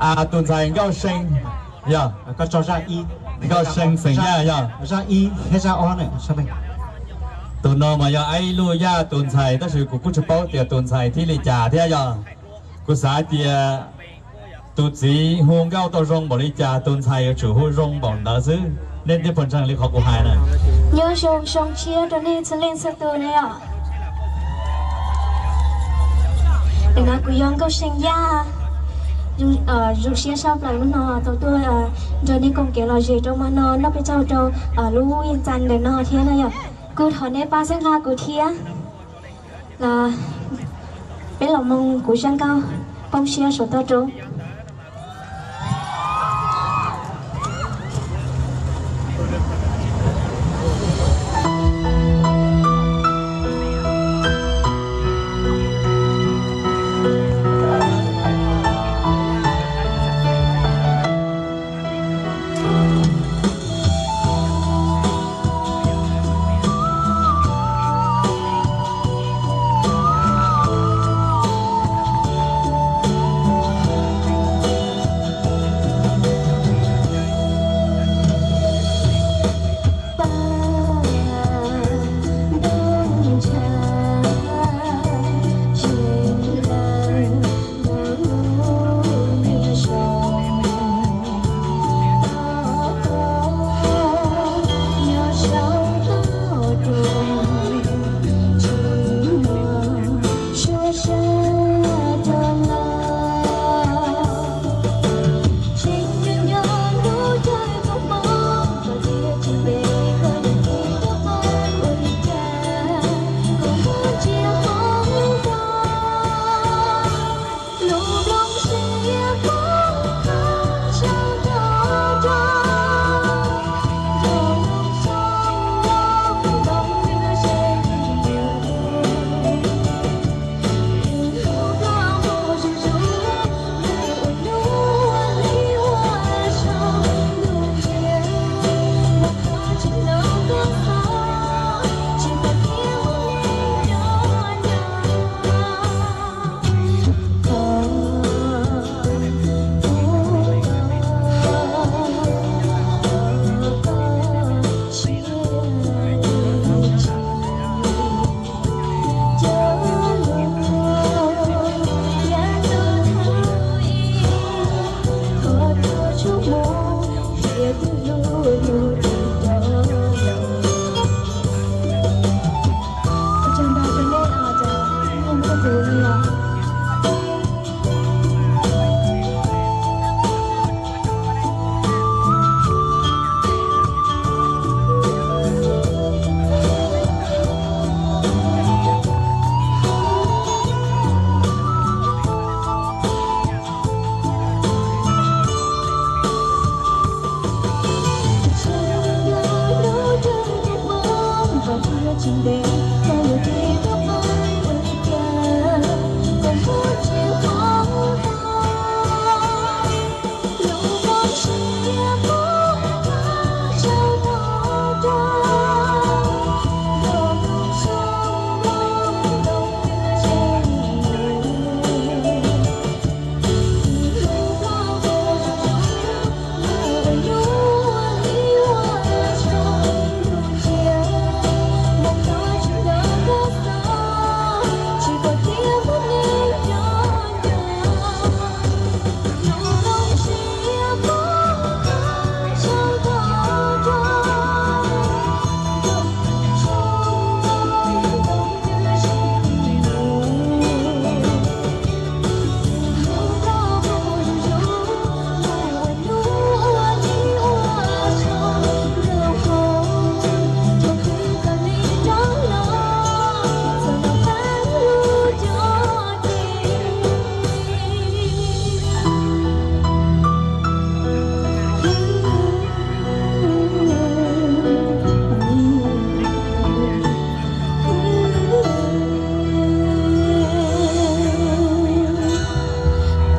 Tus ntxhais Nkauj See, yog, Nkauj See xeem Yaj yog. Tus no mas yog aib lub Yaj tus ntxhais, tab sis kuv kuj tsis paub tias tus ntxhais thiab li cas thiab yog. Kuv xav tias tus txiv hu nkauj tau zoo npaum li cas, tus ntxhais yuav tsum hu zoo npaum ntawd xwb. Nej twb puas ntseeg li qhov kuv hais na? Nyob zoo, zoo siab rau nej txhua leej txhua tus na yom. Ntawm no kuv yog Nkauj See Yaj, zoo siab tshaj plaws hnub no tau tuaj nrog nej koom kev lom zem rau hmo no noj peb caug rau lub yeej txas ntawm no thiab na yom. Kuv thov nej pab txhawb nqa kuv thiab los peb los mloog kuv zaj nkauj Poob Siab Saum Toj Roob.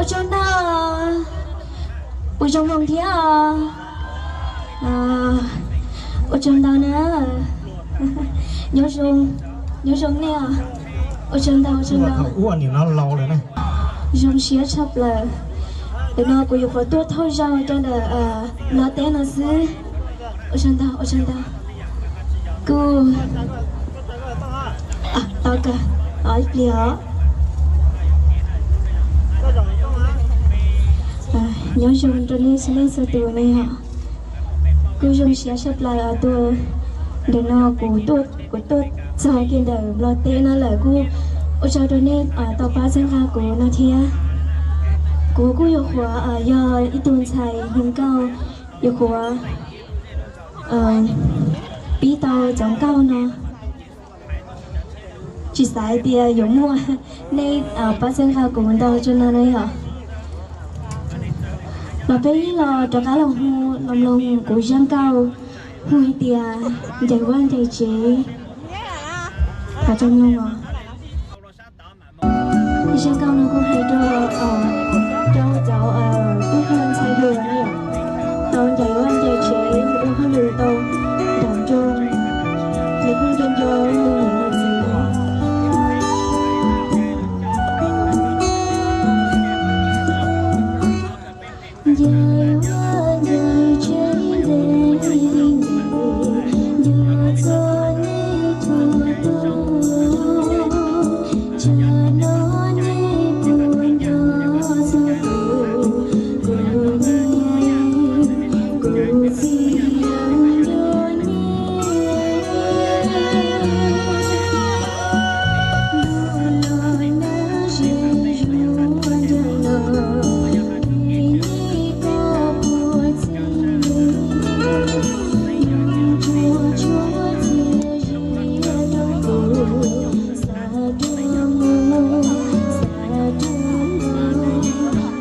Ua tsaug ntau, puas zoo mloog thiab? Ua tsaug ntau na. Nyob zoo, nyob zoo nej. Ua tsaug ntau, ua tsaug ntau. Zoo siab tshaj plaws. Ntawm no kuv yuav qhuav tuaj thauj zog rau ntawm Nplog teb no xwb. Ua tsaug ntau, ua tsaug ntau. Kuj tau kawg, ib pliag os. Nyob zoo rau nej txhua leej txhua tus ne yom. Kuj zoo siab tshaj plaws tuaj, ntawm no kuv tuaj, kuv tuaj txog kiag ntawm Nplog teb no lawm kuj ua tsaug rau nej tau pab txhawb nqa kuv no thiab. Kuv kuj yuav qhuav yog ib tug ntxhais hu nkauj, yuav qhuav pib tau cov nkauj no. Tsis xav hais tias yuav muaj nej pab txhawb nqa kuv ntau tso no na yom. Los peb los rov qab los hu, los mloog kuv zaj nkauj hu hais tias ncaim vaj ncaim tsev. Thov tso mloog os. Zaj nkauj no kuj hais rau, rau cov tub hluas ntxhais hluas na yom, tau ncaim vaj ncaim tsev ua hauj lwm tau nram nroog, nws kuj nco nco nws niam nws txiv. Ncaim vaj ncaim tsev ntev ntev, nco txog nej txhua tus, tsam no nej puas nco txog kuv, kuv niam kuv txiv nco nej. Ntuj los nag ze zuag ncaws los, nej koj puas txij, ntuj tsuag tsuag txias zias rau kuv, xa rau mus, xa rau mus,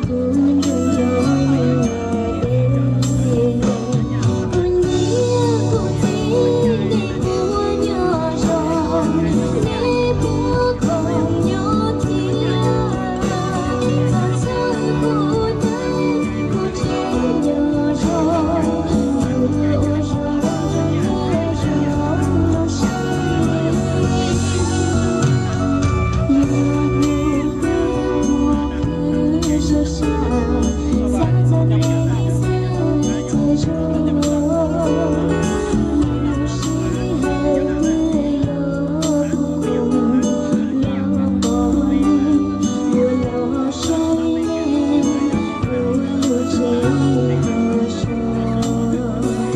kuv nco nco nej, kuv niam kuv txiv nej puas nco zoo, nej puas khoom nyob thiab, txog txhawj kuv teb kuv tseem nco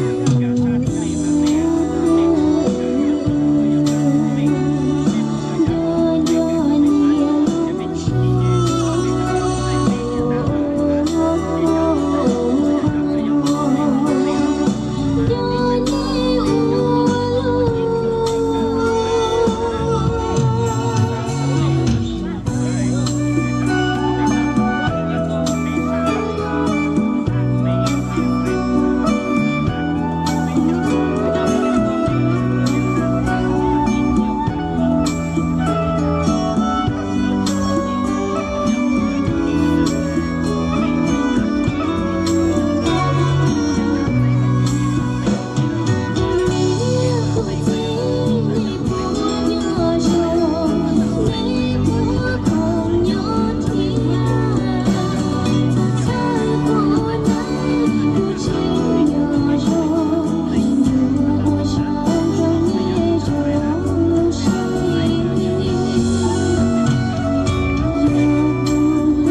zoo, yuav ua zoo zoo zoo lub siab.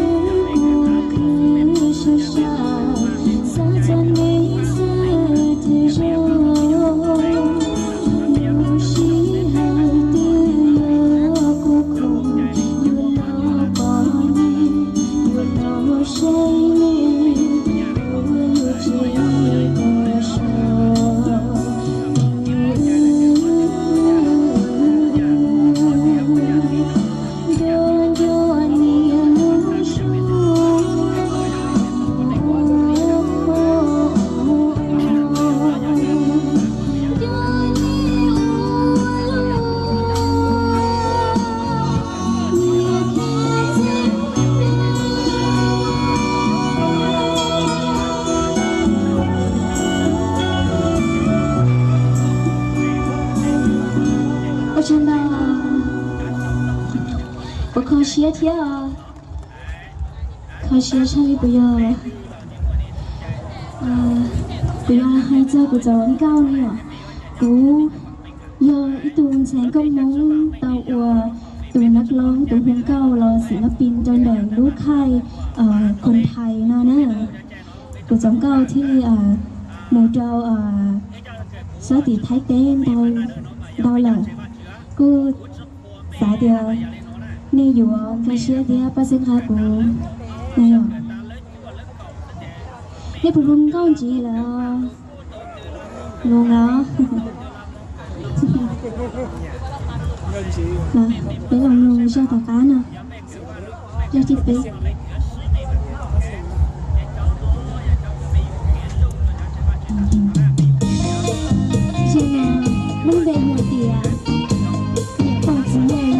Yog tus hlub muaj khwv sab sab, xav txog nej xwb ces zoo, lub sij hawm twg yuav khum khum los pom nej, yuav los saib nej, kuv lub tsev kho siab. Ua tsaug ntau, ua kho siab thiab os. Kho siab tshaj li puas yog? Kuv yuav hais txog kuv txoj nkauj no yom. Kuv yog ib tug ntxhais nkauj Hmoob tau ua tus nab loob, tus hu nkauj los xim lab pin rau ntawm lub khaij Koos Thais no na. Kuv txoj nkauj thiaj li mus rau sab tim Thaib teb ntau lawm. Kuj xav tias nej yuav nkag siab thiab pab txhawb nqa kuv na yom. Nej puas mloog nkauj ntsis lawm? Mloog los? Peb los mloog zaj tom qab no, zaj thib peb. Zaj no lub npe hu tias niam pog txiv yawg na.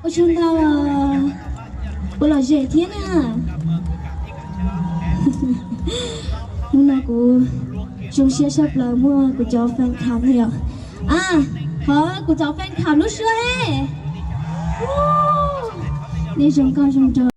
Ua tsaug ntau, ua lom zem thiab na. Hnub no kuv zoo siab tshaj plaws muaj kuv cov fan club na yom. A, thov kuv cov fan club lub suab he. Nej zoo nkauj zoo nraug.